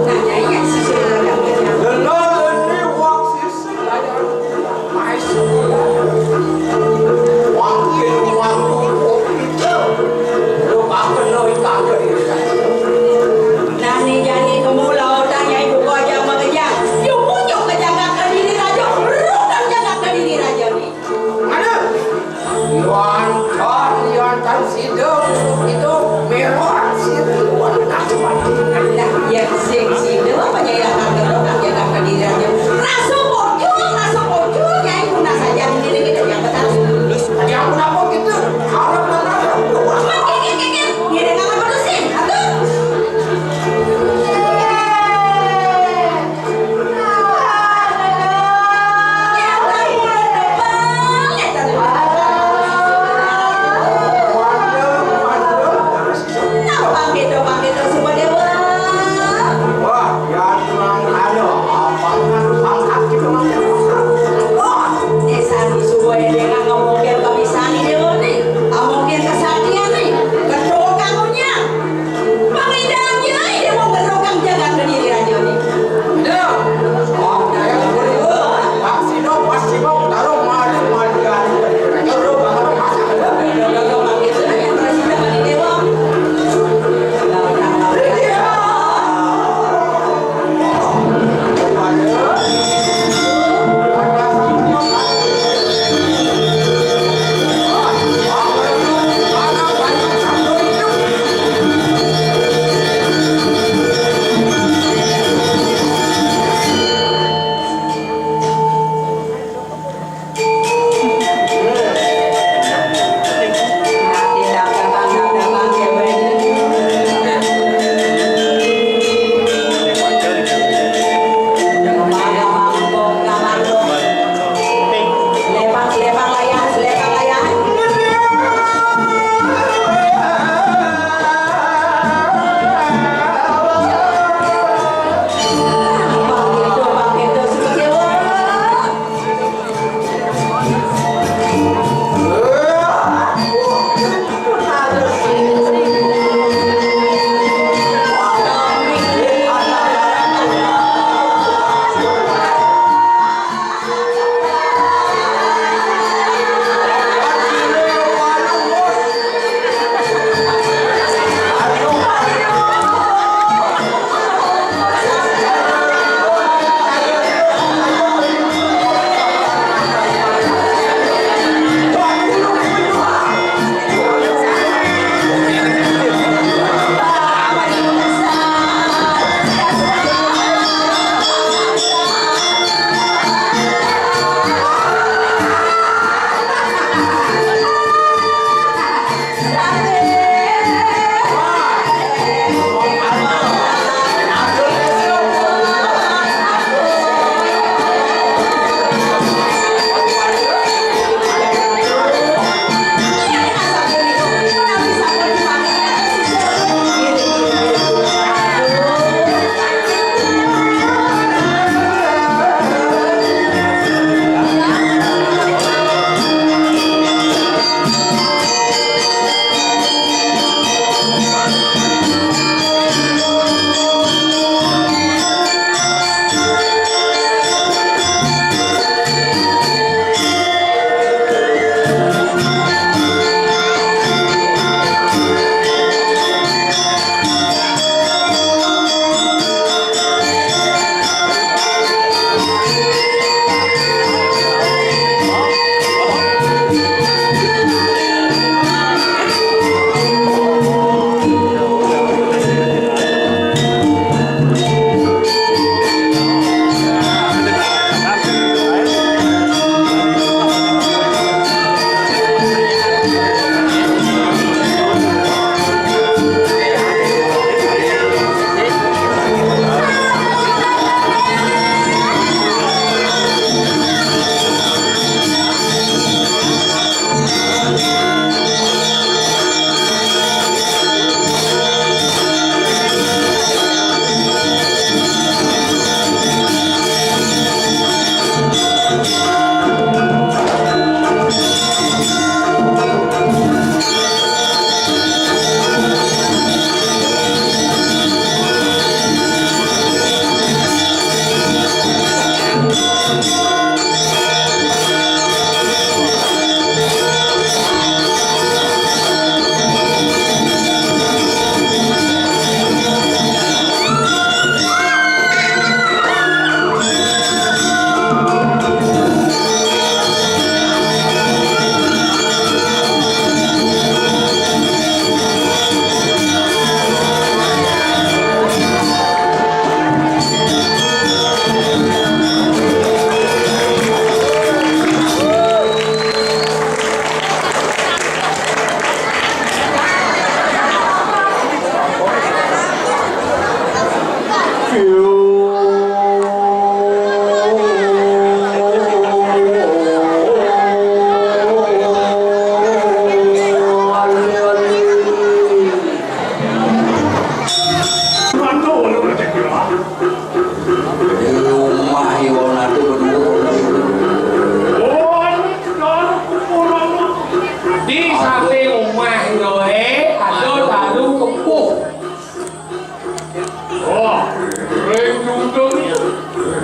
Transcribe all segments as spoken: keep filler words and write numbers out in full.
Nah, Nyai, Nyai, sisi layang, Nyai. Lelo ini wong sisi layang. Maes. Wong ini wong itu. Lu bakal lo ikan ke diri. Nani jani kemula otak Nyai buka aja sama kejang. Yo pucuk kejang ke diri raja. Rukang jangak ke diri raja ni. Mana? Iwan kan, Iwan kan sidung itu merah sih. Iwan kan cuma. Nah, ya sing sidung apa Nyai lah?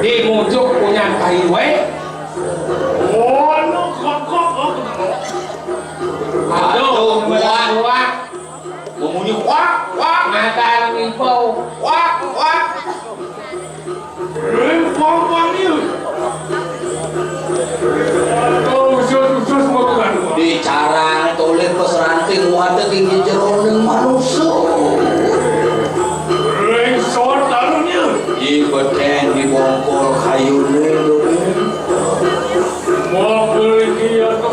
Di mucuk punyan kayu waé. Oh, anu kokok. Aduh, aduh, kuat. Kuat. Memunyi kuak, kuak. Mata ngimpau. Kuak, kuak. Ring pang panggil. Aduh, usus, usus, mau bukan. Dicarang tulis peseranting wadah tinggi jeroning manusia. Ring sor taruhnya. Di bedeng di bongkol kayune lho. Mobil iki ya kok.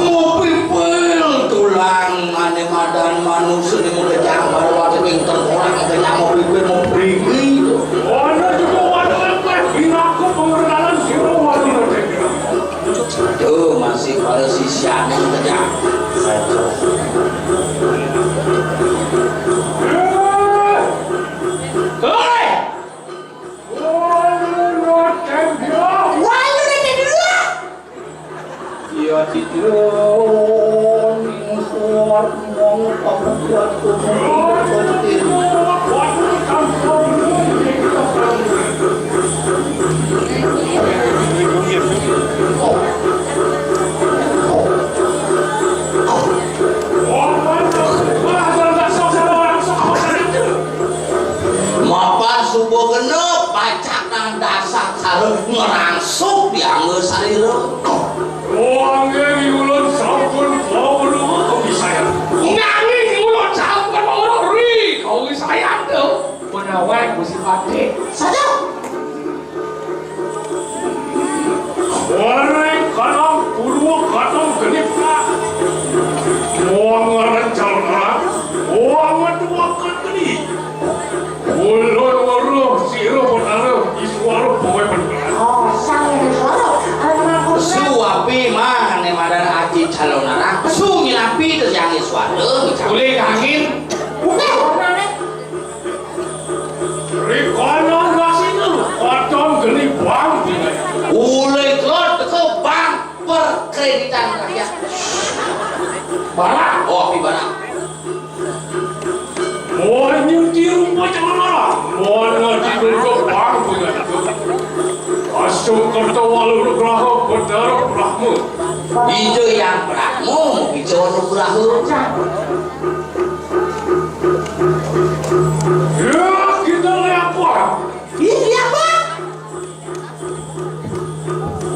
Mau pipil tulang ane madan manusia ini mau kejambar waktu pinter orang kena mau pipil mau perigi. Ono juga warna teh binaku pengenalan siro warna teh. Tuh masih pada sisian yang kejam. Hei! Walu na tendua. Iya, tidak. Ning kuat mau apa kuat kuat. Mapan subuh genep, pacak nang dasar sareng ngerangsuk diangge sarira. Wong nggih ulun sampun pawruh kami saya. Nanging ulun sampun pawruh ri kami saya tuh. Menawa Gusti Patih. Saja. Waring kanang purwa kanang genip. Wong ngaran calon anak, wong metu wakat geni. Ulun weruh sira Betara Iswara bawa pendengar. Oh, sang Iswara, almarhum. Suapi mane madan aji calon anak, sunyi napi terjang Iswara. Boleh angin. Udah, warnane. Rikana rasina, kadang geni bang. Ulih kelot teko bang perkreditan rakyat. Barang, oh, di barang. Mau nyuci rupa jangan marah. Mau ngaji dulu bang. Asung kerta walu nugraha, Betara Brahma. Ija yang Brahma, ija nugraha. Ya, kita lihat apa? Iya, apa?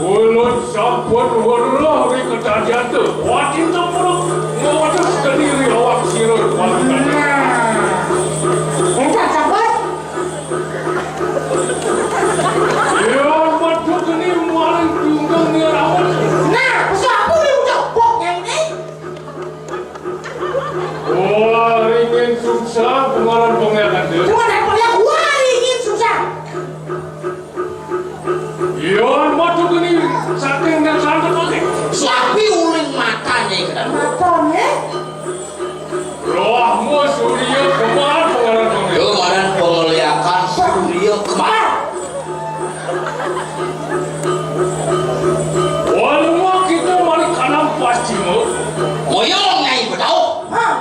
Ulun sampun weruh ri kedadian tu. Watin tempuruk, ngawates kediri awak sira. Nah. Entar sabar. Ya, metu geni maring tunggang ni rawat. Nah, pesu apa ni udah bok yang ni? Wah, ringin suksa pengaran pengeran dia. Cuma nak peliak, wah, ringin suksa. Yon metu geni saking dan santet oke. Siapi uling matane ke dalam. Matane? Rohmu Surya Kembar pengaran pengeran. Kemarin pengliakan Surya Kembar. Walunga kita mari kanang pascima. Moyong Nyai Bedau. Hah?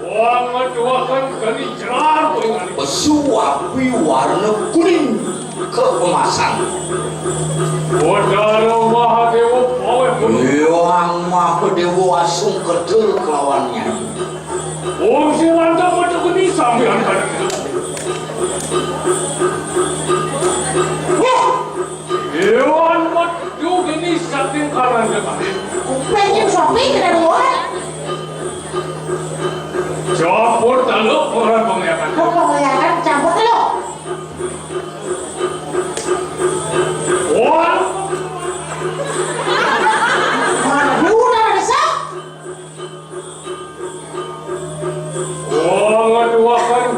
Wong ngeduaken geni jerar pengaran. Pesu api warna kuning keemasan. Kodara Mahadewa paweh gunung. Hyang Mahadewa asung kerja kelawan Nyai. Wong sing rantau metu geni sampeyan kan. Wah! Iwan metu geni saking karang kemarin. Kupingnya sopi kena dua. Campur taluk orang pengliakan. Kok pengliakan campur taluk? Wah! Mana dulu dah ada sak? Wong ngeduaken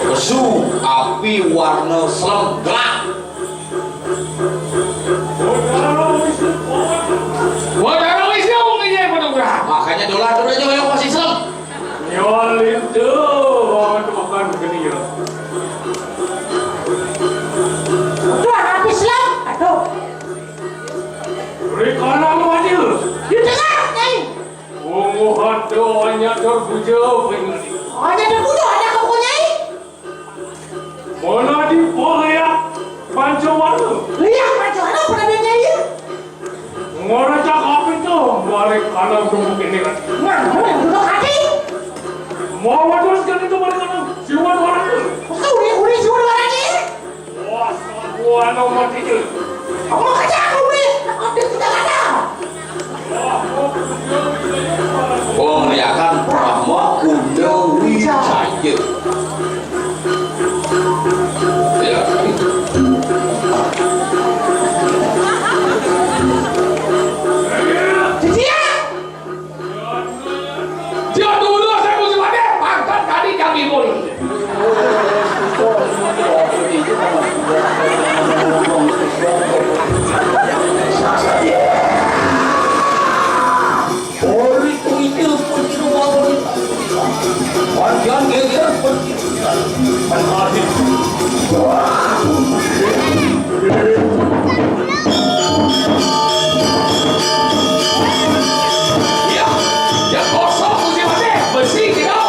pesu api warna selem gelap. Batara Wisnu mengijai penugrahan. Makanya dolar terus aja yang masih selem. Nyolin tuh, wong ngeduaken geni ya. Udah habis lah. Aduh. Rikala maju. Di tengah, Nyai. Ungu hada hanya terpuja pengani. Hanya terpuja, ada kamu, Nyai. Ana di Korea Pancawarna. Lihat Pancawarna pada dia ya. Ngora cakap itu, balik kanan duduk ini kan. Nah, yang duduk hati. Mau terus kan itu balik kanan. Siwan orang itu. Kau udah udah siwan orang ini. Wah, gua no mati. Aku mau kerja aku nih. Aku di Jakarta. Wong liakan Brahma Guna Wijaya. Ya. Dia. Dia dulu saya mesti pakai pangkat kali kami pun. Ori kuitil pun tidak mau. Panjang geger pun tidak. Panjang. Ya, ya kosong, mesti mati, besi, gitu.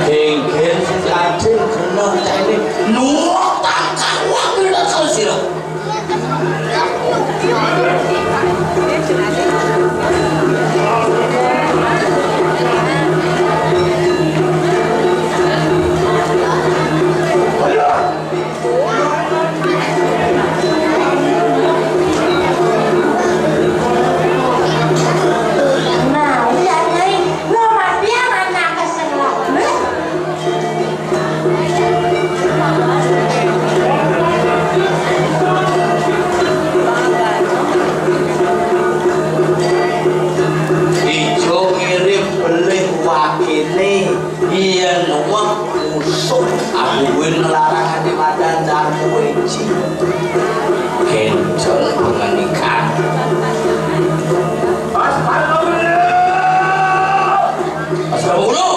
Kengken sing adil kena cene. Nuwun tangkah wakil sira. Ijo ngirim belih wakile. Yen wong musuh aku kuwi ngelarang ati madan carmu iki. Kenceng pengendikan. Astagfirullah. Astagfirullah.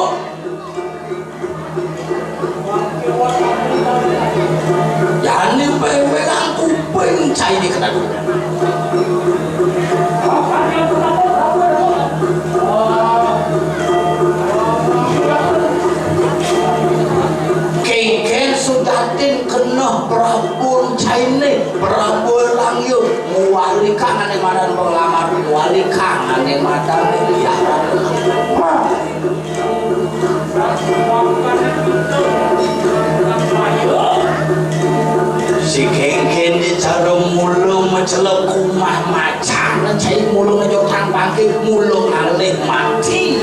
Jane pempelan kuping caine kena. Kengken sudatin kena Prabu caine, Prabu Langyo, muwali kangane madan penglamar, muwali kangane madan miliaran. Si Kengken dicara mula macelep kumah macan, cai mula ngejok tang bangkit, mula ngalih mati.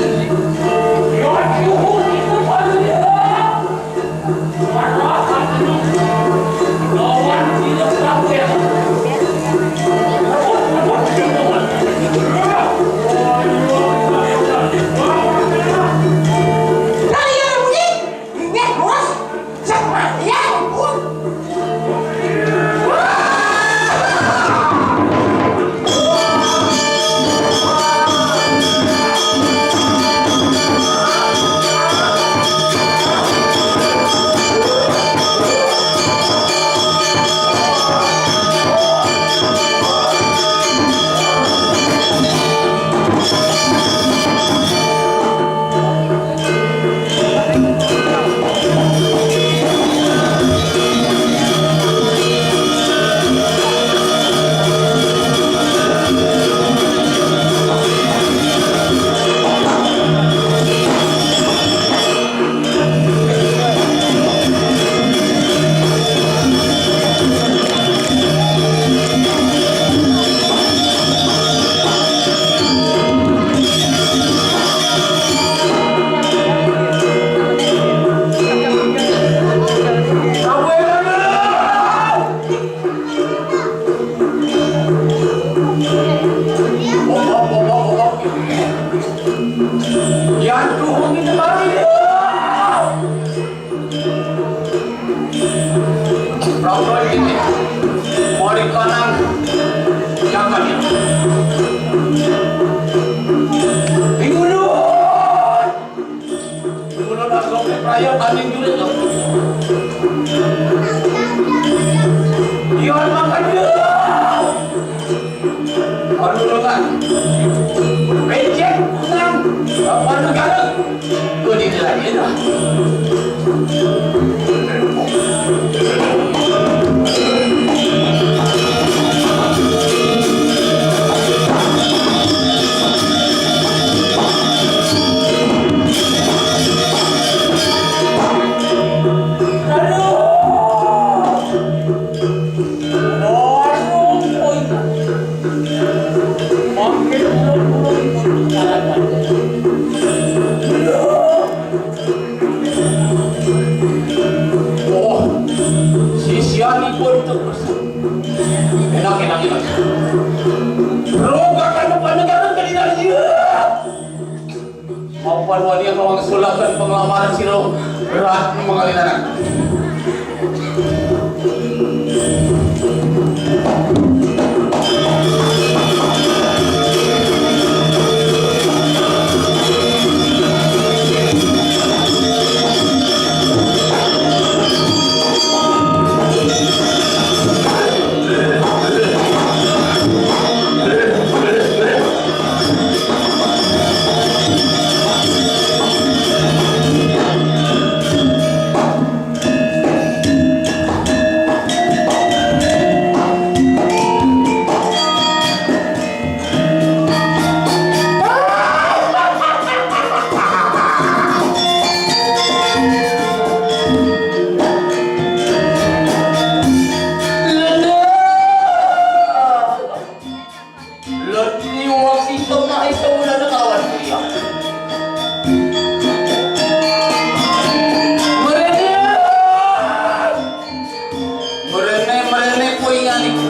Kulo nang gomé praya tanding jurus. Ion makan dia. Aduh, lengan. Becek, kunang. Apa negara? Kau di dalam dia dah. Oh, sisianipun terus. Enak, enak, enak. Roga kan panegaran kali dari dia. Mapan wani mangsulaken panglamaran sira Ratna Mangalinanak. Letri wasi tengah itu udah kawan dia. Merene, merene, merene, kuingan itu.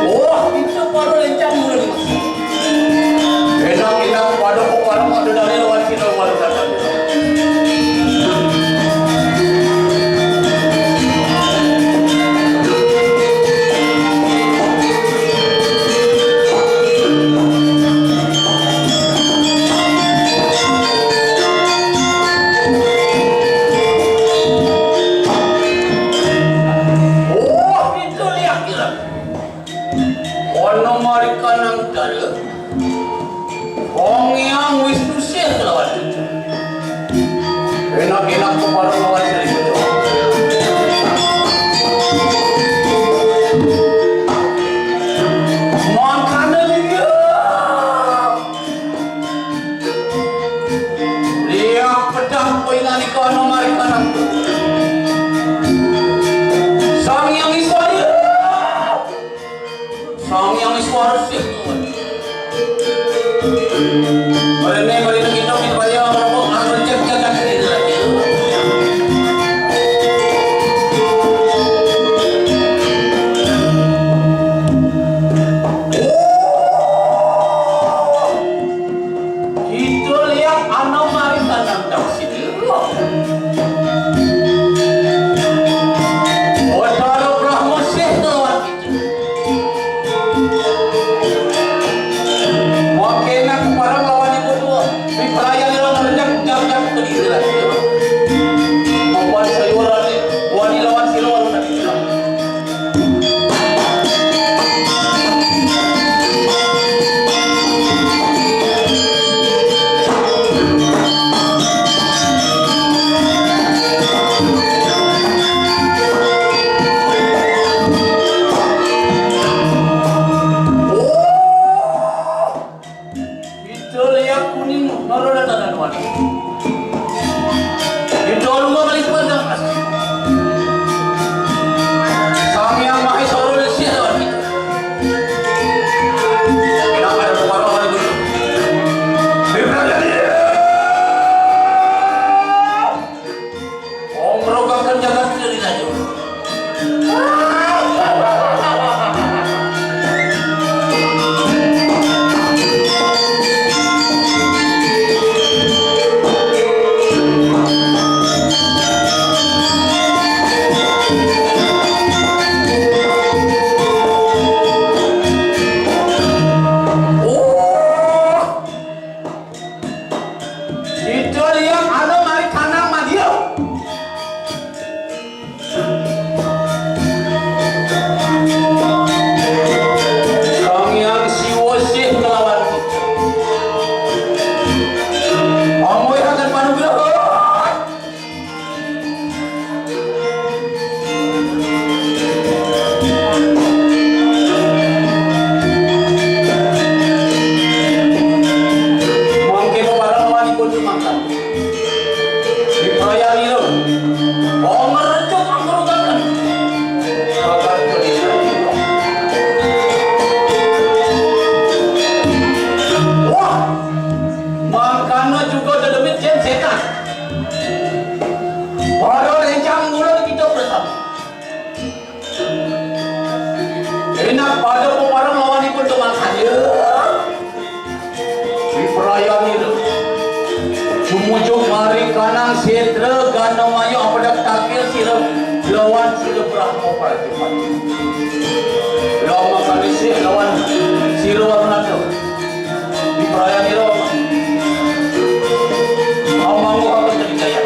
Wah, itu baru lencang mulai. Enak-enak pada kok pada pada dari lawan kita, lawan kita. Oh, itu lihat, gila. Ono marikanang dara. Wong Hyang Wisnu sih kelawan. Enak-enak kepala lawan sih. Makanya dia. Liak pedang kowe nalika ana marikanang. Sang Hyang Iswara. Sang Hyang Iswara sing nuwun. Mrene, mrene kita, kita ya, ngerembuk, langsung cek, cek, cek, gitu lagi. Kita lihat ana marikanang sini. Betara Brahma sih lawan kita. Kanang sétra gana mayu apadat takir sira lawan sira Brahma Prajapati. Lawan Kalisih lawan sira Warunata. Diprayanira amangguh apa jaya.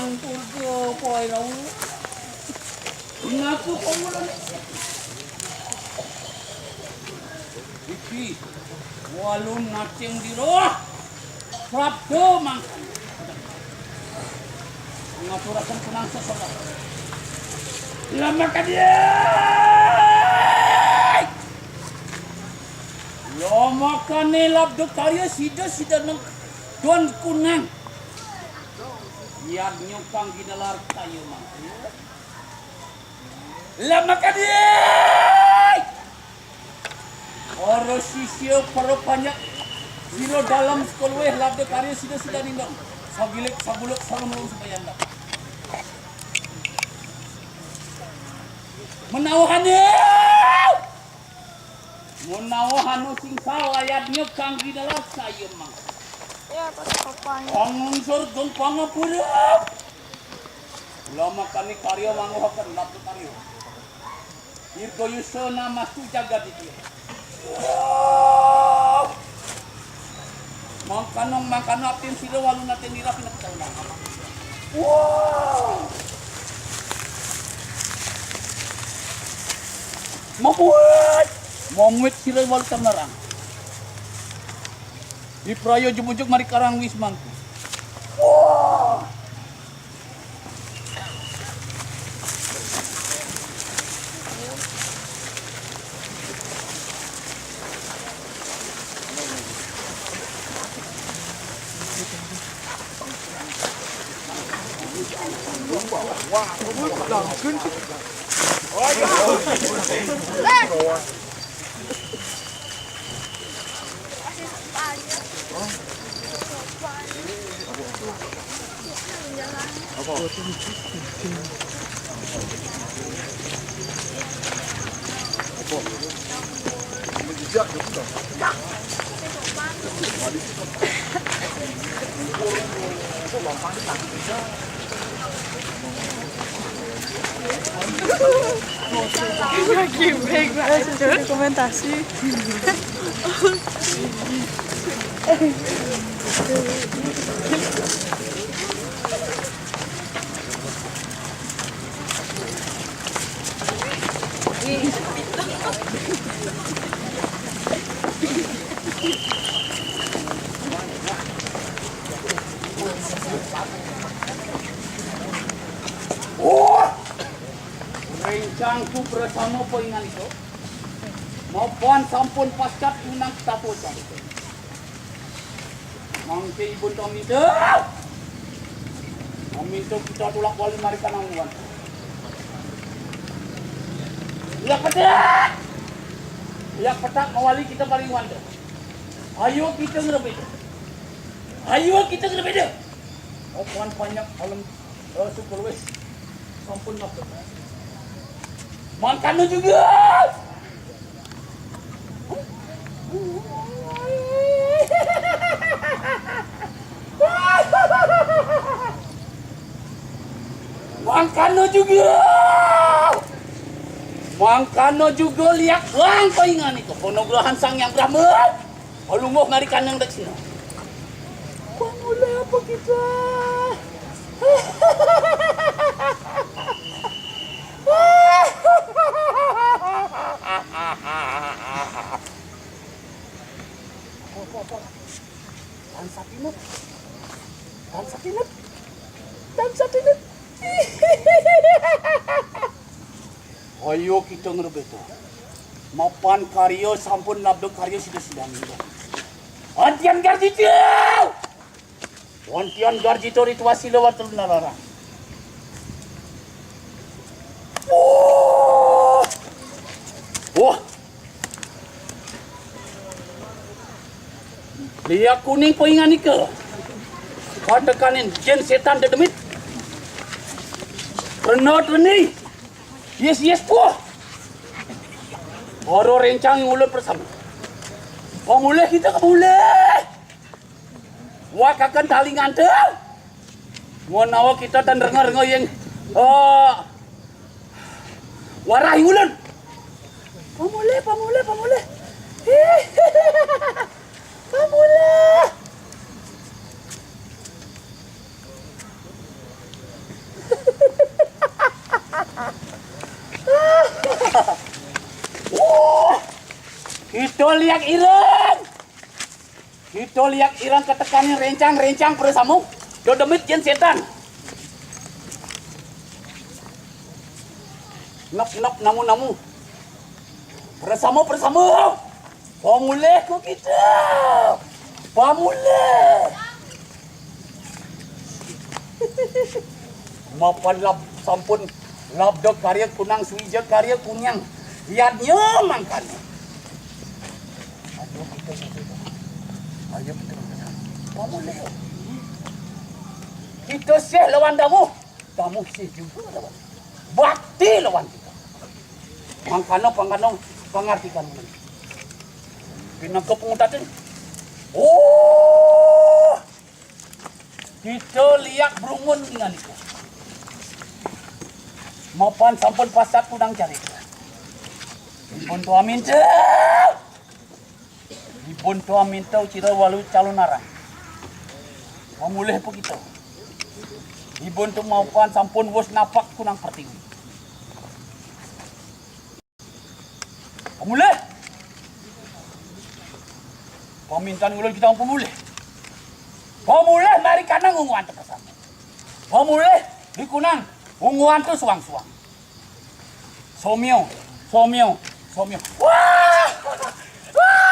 Ampun, poe lawu. Ngaku kongulun. Iki, walun nacing diroh. Prapta mangkana. Ngaturaken senang sesolah. Lamakan dia. Lamakane labda karya sida, sida neng don kunang. Yadnya kang ginelar kayu mangku. Lamakan dia. Para sisya, para panjak, sira dalem sekuluwih labda karya sida, sida nindong. Sagilik, saguluk, sareng rung sebayanda. Menawahane. Menawa anu sing salayadnya kang ginelar saya mang. Ya, pas papan. Pangunsur geng pangapura. Lamakane karya manguhaken labda karya. Dirgayusa namastu jagaditya. Mangkana, mangkana abdin sira walu nate nirah pinaka. Wah. Mamuit. Mamuit sira walu tamlarang. Dipraya ujug-ujug mari karang wismangku. Wah. Lagi break, dokumentasi. Wah! Rencangku prasama poingan itu. Mapan sampun pascat unang tatucan. Mangke ibun to minta. Maminta kita tulak wali mari kanang Iwan. Iya petak. Iya petak mawali kita mari Iwan to. Ayo kita ngerebeda. Ayo kita ngerebeda. Oh, Tuhan banyak malam, eh, syukur wis. Sampun maaf. Mangkana juga. Mangkana juga. Mangkana juga liak bang paingan itu. Penugrahan Sang Yang Brahma. Palungguh mari kanang dak sina. Pamulih apa kita? Apa, apa, apa? Tan sapinut. Tan sapinut. Tan sapinut. Ayo kita ngerebeta. Mapan karya sampun labda karya sida-sida ninggal. Antian Garjita! Antian Garjita ritual sila warta lunalarang. Wah! Wah! Liak kuning paingan nika. Patekanin jin setan dedemit. Renot reni. Yes, yes, puh. Ora rencang ulun bersama. Pamulih kita kepulih. Wakaken tali ngantel. Menawa kita tan renga-renga yang, eh, warahi ulun. Pamulih, pamulih, pamulih. Pamulih. Kita liak ireng. Kita liak ireng katekanin rencang-rencang prasamo. Dedemit jin setan. Nep-nep namu-namu. Prasamo, prasamo. Pamulih ku kita. Pamulih. Mapan lab sampun labda karya kunang, suwija karya kunyang. Yadnya mangkana. Ayo kita, ayo kita. Pamulih. Kita sih lawan damuh. Damuh sih juga lawan. Bakti lawan kita. Mangkana, mangkana pangartikan. Pinangka pangutatin. Oh, kita liak brungun ngalika. Mapan sampun pasat kudang carita. Ipun tuamin cek. Ipun tuamin tau cira walu calon arang. Pamulih pa kita. Ipun tu mapan sampun wus napak kunang pertiwi. Pamulih. Pamintan ulun kita pamulih. Pamulih mari kanang unguan tu kasama. Pamulih di kunang unguan tu suang-suang. Somio, somio, somio. Wah! Wah!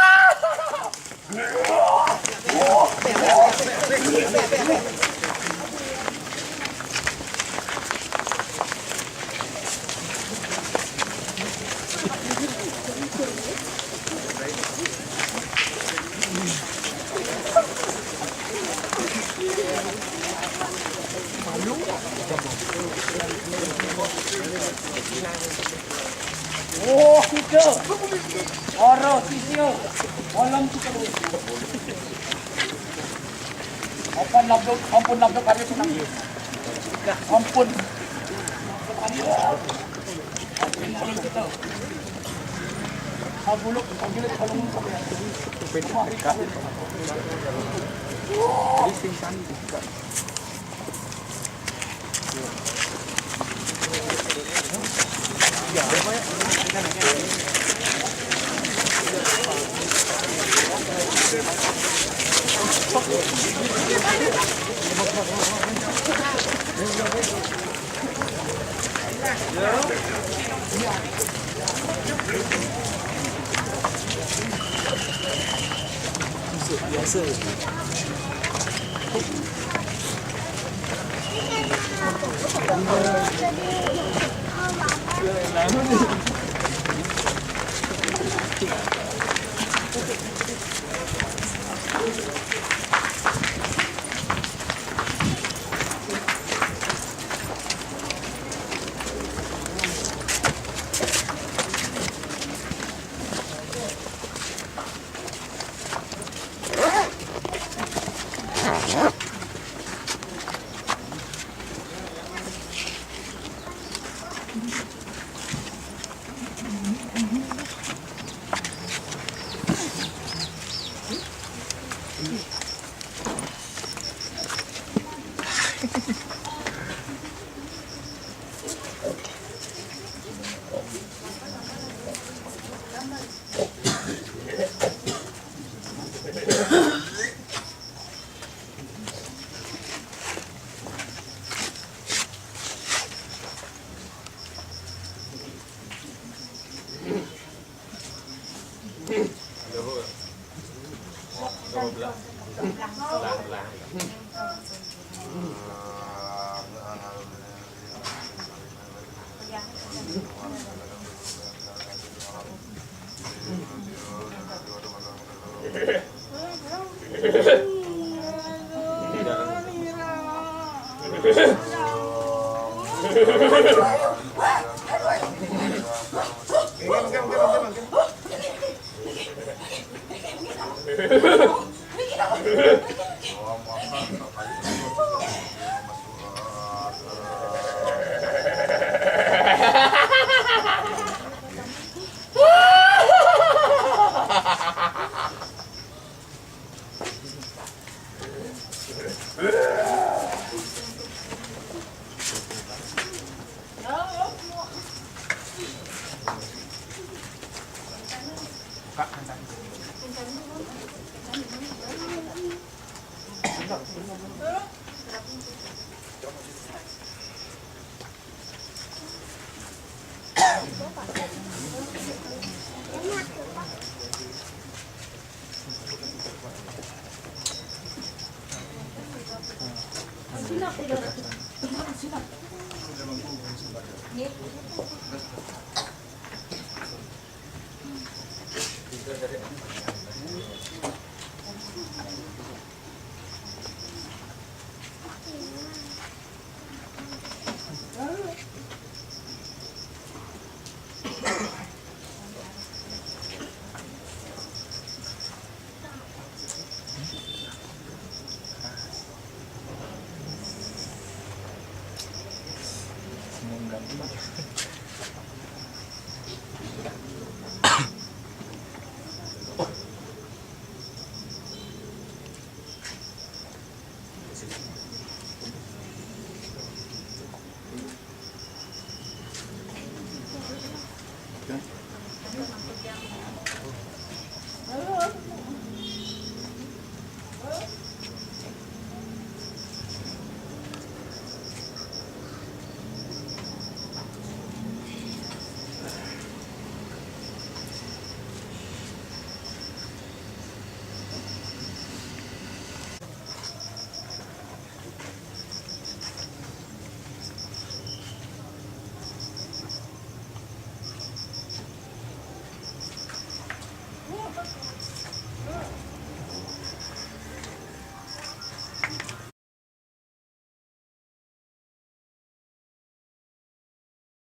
Oh, kuda. Ora sisio. Malam kita. Ampun nabduk, ampun nabduk karya senang. Ampun. Ampun kita. Sabuluk, sabuluk, kalau mau.